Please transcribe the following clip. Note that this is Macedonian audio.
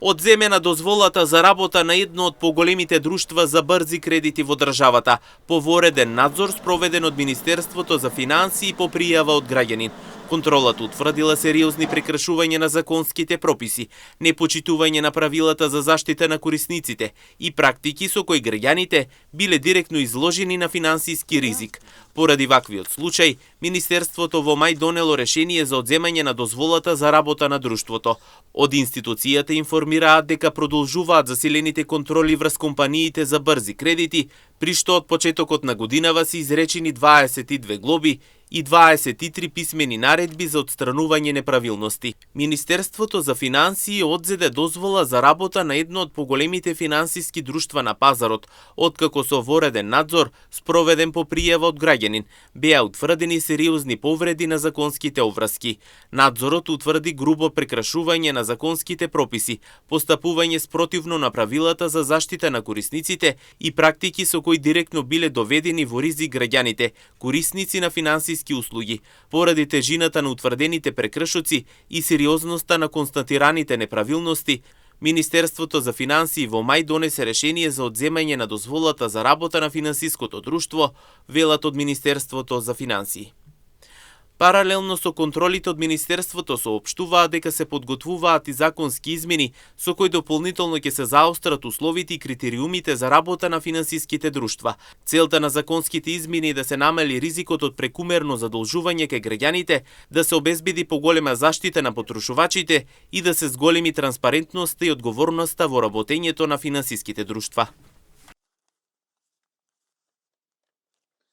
Одземена дозволата за работа на едно од поголемите друштва за брзи кредити во државата, по вореден надзор спроведен од Министерството за финансии по пријава од граѓанин. Контролата утврдила сериозни прекршувања на законските прописи, непочитување на правилата за заштита на корисниците и практики со кои граѓаните биле директно изложени на финансиски ризик. Поради ваквиот случај, Министерството во мај донело решение за одземање на дозволата за работа на друштвото. Од институцијата информираат дека продолжуваат засилените контроли врз компаниите за брзи кредити, при што од почетокот на годинава се изречени 22 глоби и 23 писмени наредби за отстранување неправилности. Министерството за финансии одзеде дозвола за работа на едно од поголемите финансиски друштва на пазарот, откако со вореден надзор, спроведен по пријава од граѓанин, беа утврдени сериозни повреди на законските обврски. Надзорот утврди грубо прекрашување на законските прописи, постапување спротивно на правилата за заштита на корисниците и практики со кои директно биле доведени во ризик граѓаните, корисници на финансиски услуги, поради тежината на утврдените прекршоци и сериозноста на констатираните неправилности. Министерството за финансии во мај донесе решение за одземање на дозволата за работа на финансиското друштво, велат од Министерството за финансии. Паралелно со контролите од Министерството соопштуваат дека се подготвуваат и законски измени со кои дополнително ќе се заострат условите и критериумите за работа на финансиските друштва. Целта на законските измени е да се намали ризикот од прекумерно задолжување кај граѓаните, да се обезбеди поголема заштита на потрошувачите и да се зголеми транспарентноста и одговорноста во работењето на финансиските друштва.